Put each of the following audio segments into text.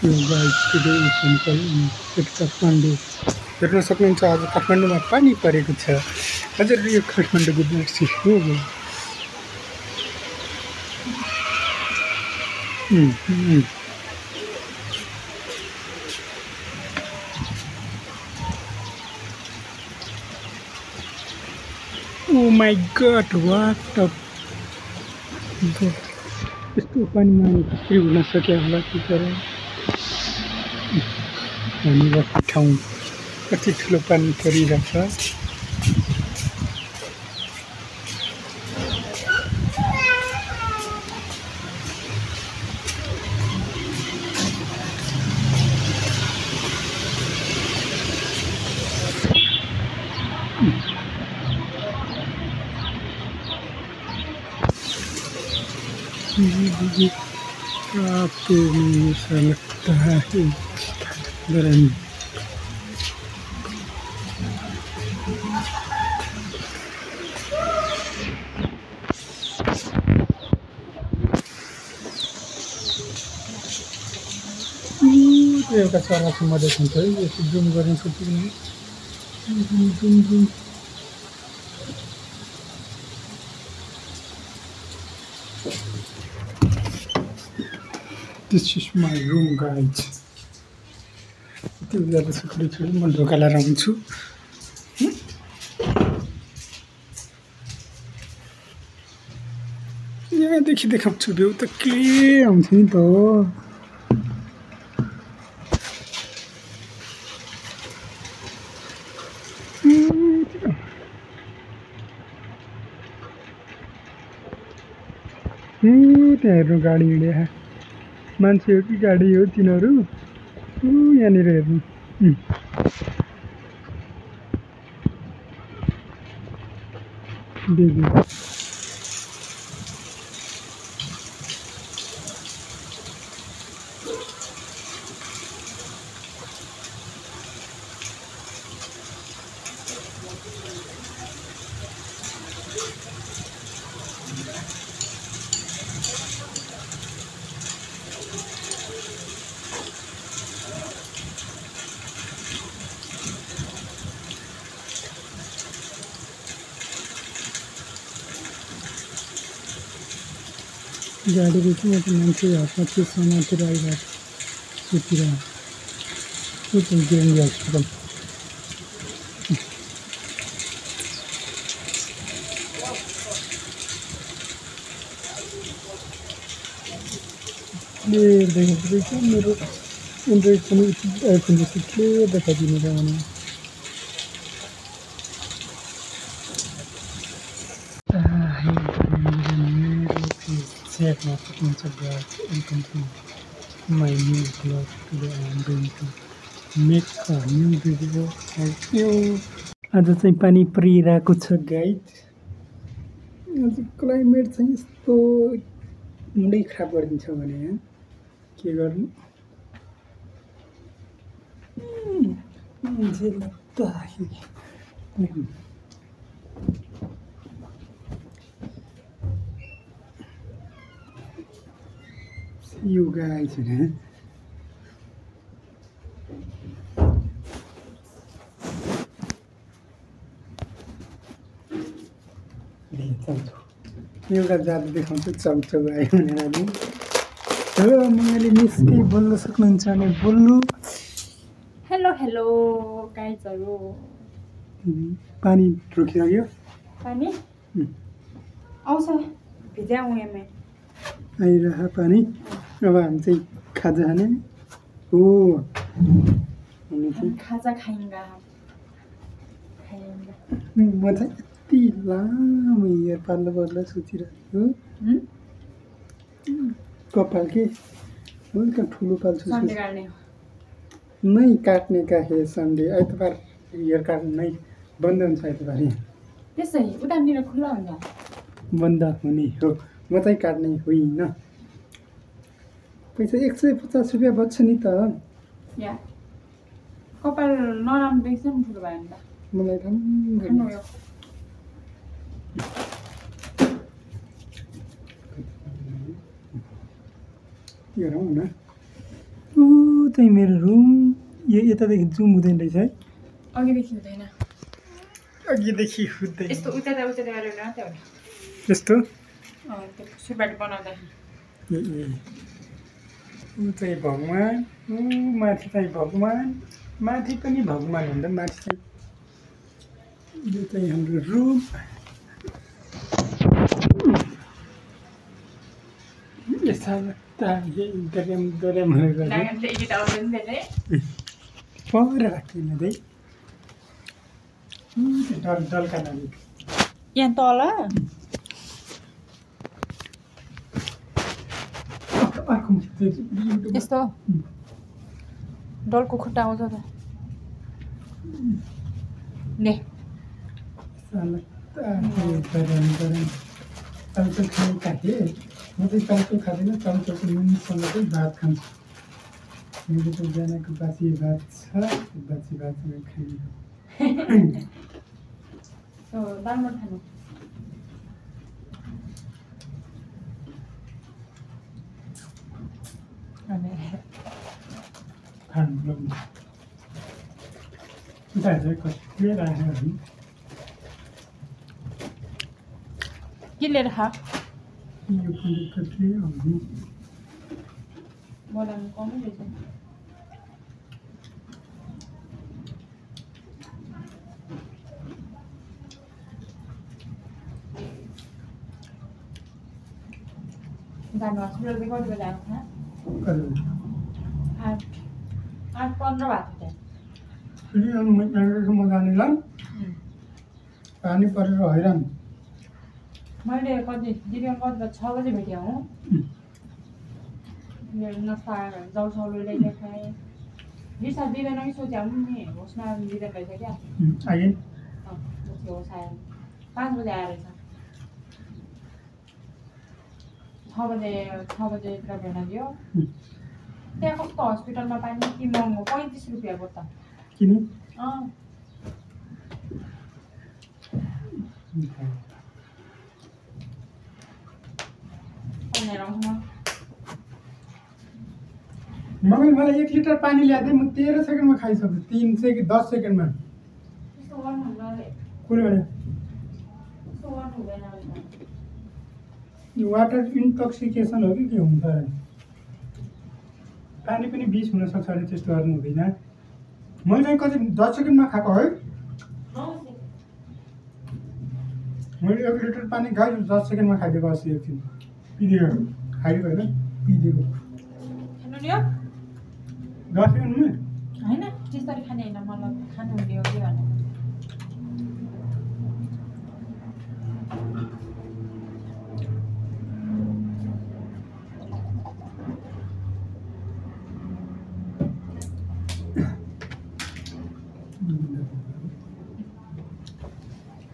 Guys today simple at Kathmandu हेर्न सक्नुहुन्छ। आज काठमाडौँमा पानी परेको छ। हजुर यो काठमाडौँको दृश्य हो। Oh my god, what the यस्तो पानीमा कसरी हुन सक्यो होला बिचरा। हामी बस्ने ठाउँ कति ठुलो पानी परिरहेछ। आपको ऐसा लगता है गरम एउटा चरासम्म देखाउँछ है। यसो जुम गर्ने सोच्छु कि zoom This is my room, guys. त्यो बेला सुक्दै छु म ढोका लाएर आउँछु। यहाँदेखि देखाउँछु भ्यू त के आउँछ नि त। त्यहाँ हेर्नु गाडी हिँड्या मान्छे हो कि गाडी हो तिनीहरू। यहाँनिर हेर्नु बेबी गाडी देखि म त मान्छे हातमा के समातेर आइरहेको सुतिर गिरङ्गी हस्पिटल। देख्दैछ मेरो एन्ड्रोइड पनि आइफोन जस्तो क्लियर देखाइदिने क्या भने हेर्न सक्नुहुन्छ। Welcome to my new blog. Today I am going to make a new video for you. आज चाहिँ पानी परिरहेको छ गाइज। आज क्लाइमेट चाहिँ यस्तो मुडै खराब गरिदिन्छ भने के गर्नु। You guys, एउटा जादु देखाउँछु चाउचाउ आयो भनेर नि। हेलो मङ्गली मिस केही बोल्न सक्नुहुन्छ भने बोल्नु। हेलो हेलो गाइजहरु। पानी रोकिरह्यो। पानी आउँछ भिजाउँ एमै आइरह पानी। अब हामी चाहिँ खाजा खाने हो। खाजा खाइँगा म चाहिँ यति लामो हेयर पार्लो पर्ला सोचिरहेको कपाल के अलिक ठुलो पाल्छु नै काट्ने का हे सन्डे आइतबार हेयर काट्नु नै बन्द हुन्छ। आइतबार त्यसै उतानिर खुल्ला हुन्छ बन्द हुने हो। म चाहिँ काट्ने होइन। पैसा 150 रुपियाँ बच्छ नि त। या कपाल नराम्रो देख्छ नि ठुलो भयो नि त। मलाई खानु यो गरौँ न। चाहिँ मेरो रुम यो यतादेखि जुम हुँदैन रहेछ है अघिदेखि हुँदैन अघिदेखि हुँदैन यस्तो उता गरेर न त यस्तो त्यो सुरबाट बनाउँदाखेरि ऊ चाहिँ भगवान् ऊ माथि चाहिँ भगवान् माथि पनि भगवान् हुँदा माथि चाहिँ यो चाहिँ हाम्रो रुम यस्ता गरम गरेर पर राख्दैन है डल्का नानी यहाँ तल यस्तो डलको खुट्टा आउँछ त ले टाउको खाने खाएँ म चाहिँ टाउको खाँदैन टाउको नुनसँग चाहिँ भात खान्छु मेरो त बिहानको बासी भात छ बासी भात खाने दालमोट खानु खानु उता चाहिँ कति राखेर के लिएर खा यो पनि कति आउने बनाउनु कमै रहेछ जानु हस्पिटल चाहिँ कति बजी आएको कति 8:15 भएको थियो म जाने ल पानी परेर हैरान मैले कति दिदीमा कति 6 बजी भेटेँ हौ मेरो नास्ता जाउसाउलो ल्याइदिए खाएँ बिसा दिँदैन कि सोचे नि होसमा दिँदैन रहेछ क्या आइए होस आयो 5 बजी आएर रहेछ 6 बजेतिर भेट्न दियो त्यहाँ कस्तो हस्पिटलमा पानी कि महँगो 35 रुपियाँको त किन मलाई 1 लिटर पानी ल्याए म 13 सेकेन्डमा खाइसक्छु 3 सेकेन्ड 10 सेकेन्डमा वाटर इन्टक्सिकेसन हो कि के हुन्छ पानी पनि विष हुनसक्छ अरे त्यस्तो गर्नु हुँदैन मैले चाहिँ कति 10 सेकेन्डमा खाएको है मैले 1 लिटर पानी खाएँ 10 सेकेन्डमा खाइदिएको अस्ति एकछिन पिदिएको खाइदिएको होइन पिदिएको 10 सेकेन्डमा होइन त्यसरी खाने होइन मलाई खानु हुने हो कि भनेर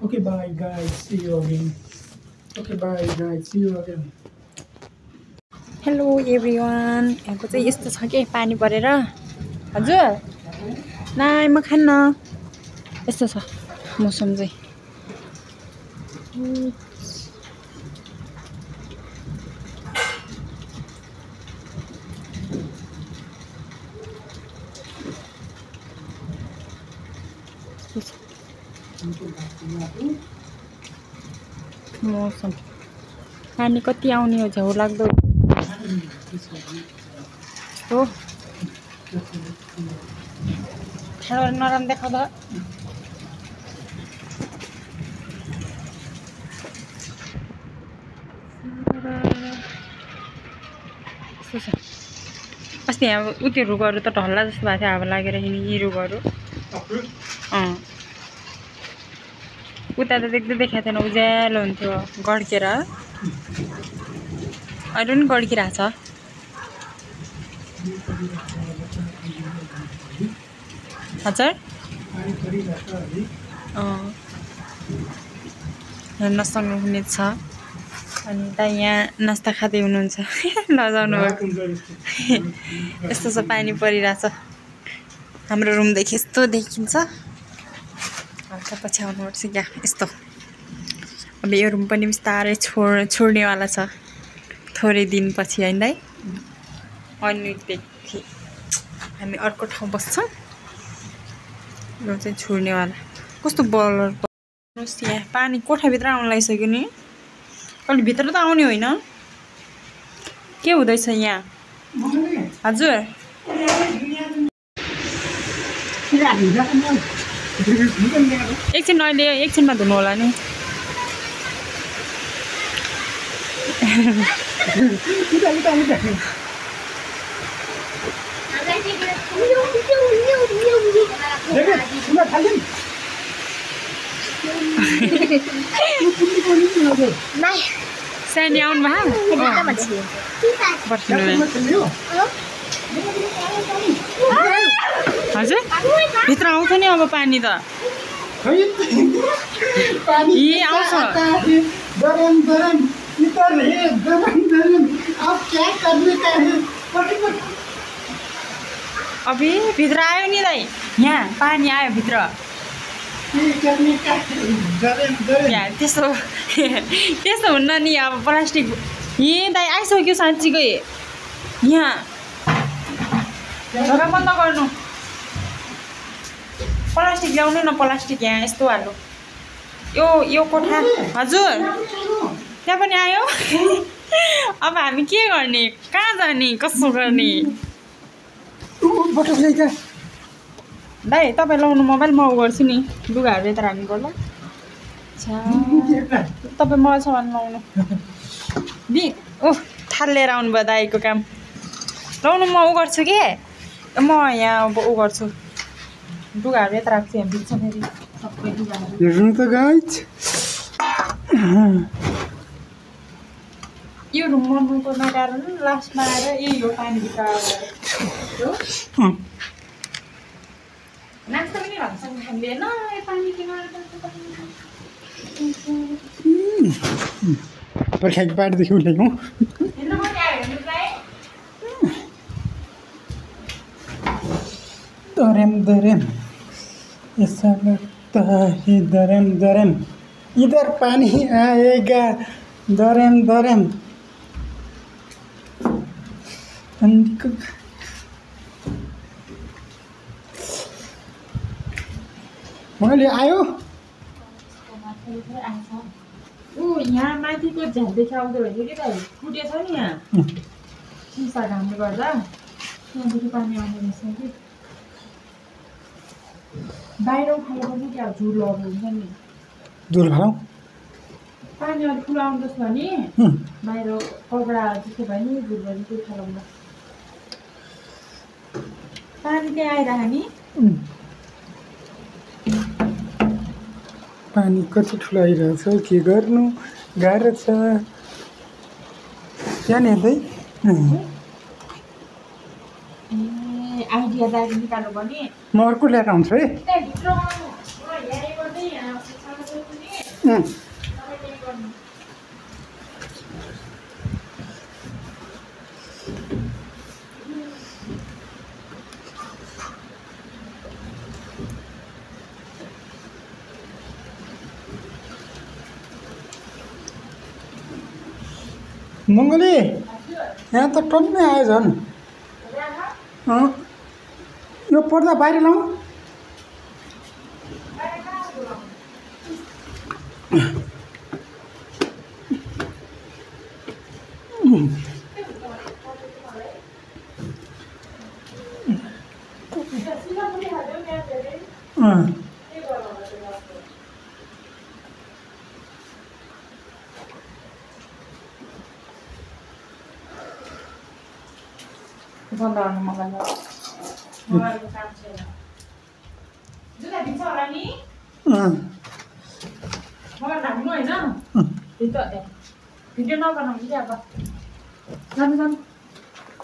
Okay, bye guys. See you again. Okay, bye guys. See you again. Hello everyone यहाँको चाहिँ यस्तो छ कि पानी परेर हजुर नाइ म खान्न यस्तो छ मौसम चाहिँ मौसम पानी कति आउने हो झ्याउ लाग्दो हो खाना नराम देखाउँदा अस्ति यहाँ उति रुखहरू त ढल्ला जस्तो भएको थियो हावा लागेर यी रुखहरू उता त देख्दै देखाएको थिएन उज्यालो हुन्थ्यो गड्केर अहिले पनि गड्किरहेको छ हजुर हेर्न सक्नुहुने छ अनि त यहाँ नास्ता खाँदै हुनुहुन्छ लजाउनु भएको यस्तो छ पानी परिरहेछ हाम्रो रुमदेखि यस्तो देखिन्छ हल्का पछि आउनुपर्छ क्या यस्तो अब यो रुम पनि बिस्तारै छोड्नेवाला छ थोरै दिनपछि होइन अन्यदेखि हामी अर्को ठाउँ बस्छौँ यो चाहिँ छुर्नेवाला कस्तो बलर यहाँ पानी कोठाभित्र आउन लागिसक्यो नि अलि भित्र त आउने होइन के हुँदैछ यहाँ हजुर एकछिन अहिले एकछिनमा धुनु होला नि सानी आउनु भयो हजुर भित्र आउँछ नि अब पानी त आउँछ अभी भित्र आयो नि दाइ यहाँ पानी आयो भित्र त्यस्तो त्यस्तो हुन्न नि अब प्लास्टिक दाइ आइसक्यो साँच्चीकै यहाँ झगडा बन्द गर्नु प्लास्टिक ल्याउनु न प्लास्टिक यहाँ यस्तो हाल्नु यो कोठा हजुर त्यहाँ पनि आयो अब हामी के गर्ने कहाँ जाने कसो गर्ने दाइ तपाईँ लाउनु मोबाइल म गर्छु नि लुगाहरू यता राख्नु पर्ला तपाईँ मलाई सामान लाउनु थाल लिएर आउनुभयो दाइको काम लाउनु म गर्छु के म यहाँ अब गर्छु लुगाहरू यता राख्छु यहाँ बिच फेरि सबै लुगाहरू हेर्नु त गाइज यो रुम बनाउनुको कारण लास्टमा आएर यही हो पानीभित्र नास्ता पनि भन्छ हामीले होइन पानी किन पर्खाइको बाटोदेखि उठाइको दरेम दरेम ऐसा लगता है दरेम दरेम इधर पानी आएगा दरेम दरेम मैले आयो यहाँ माथिको झ्यालदेखि आउँदो रहेछ कि त फुटेछ नि यहाँ सिसा घामले गर्दा त्यहाँदेखि पानी आउँदो रहेछ कि बाहिर उठालेपछि त्यहाँ झुलहरू हुन्छ नि झुल खाऊ पानी अलिक ठुलो आउँदछ भने बाहिर कपडा जस्तो भयो नि झुलहरू चाहिँ उठालाउँदा पानी त्यहाँ आइरह नि पानी कति ठुलो आइरहेछ के गर्नु गाह्रो छ त्यहाँ नि हेर्दै आइडिया दाइले निकाल्नु भने म अर्को ल्याएर आउँछु है मङ्गली यहाँ त टन्नै आयो झन् यो पर्दा बाहिर लाउँ बन्द गर्नु मलाई काम छैन जुत्ता भित्र होला नि मलाई ढाक्नु होइन भिडियो नबनाउनु कि अब जानु जानु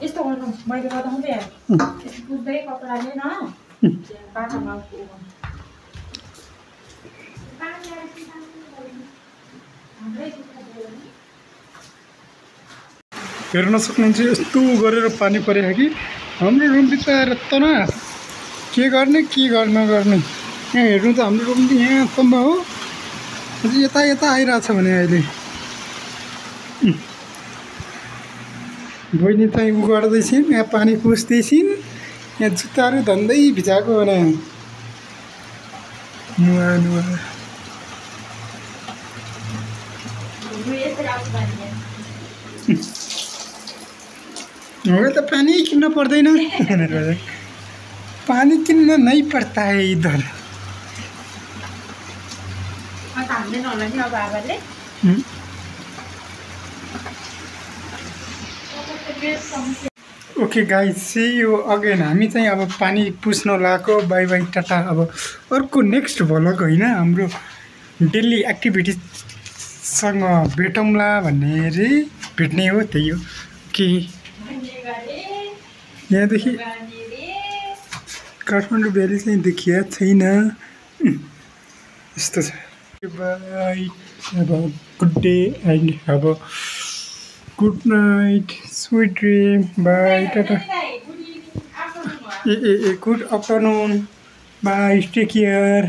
यस्तो गर्नु मैले गर्दा हुँदै हाल्यो यस्तो पुज्दै कपडाले न बाटोमा हेर्न सक्नुहुन्छ यस्तो गरेर पानी परेको कि हाम्रो रुम बिचाएर तनास के गर्ने नगर्ने यहाँ हेर्नु त हाम्रो रुम यहाँसम्म हो यता यता आइरहेछ भने अहिले बहिनी चाहिँ उ गर्दैछिन् यहाँ पानी पुस्दैछिन् यहाँ जुत्ताहरू धन्दै भिजाएको भने नुवा नुवा हो त पानी किन्न पर्दैन पानी किन्न नै पर्ता है इधर okay guys see you again हामी चाहिँ अब पानी पुस्न लगाएको बाई बाई टाटा अब अर्को नेक्स्ट भ्लग होइन हाम्रो डेली एक्टिभिटिजसँग भेटौँला भन्ने रे भेट्ने हो त्यही हो कि यहाँदेखि काठमाडौँ भ्याली चाहिँ देखिया छैन यस्तो छ बाई अब गुड डे एन्ड अब good night sweet dream bye tata a good afternoon bye take care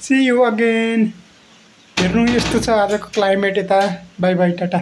see you again हेर्नु यस्तो छ आजको क्लाइमेट यता बाई बाई टाटा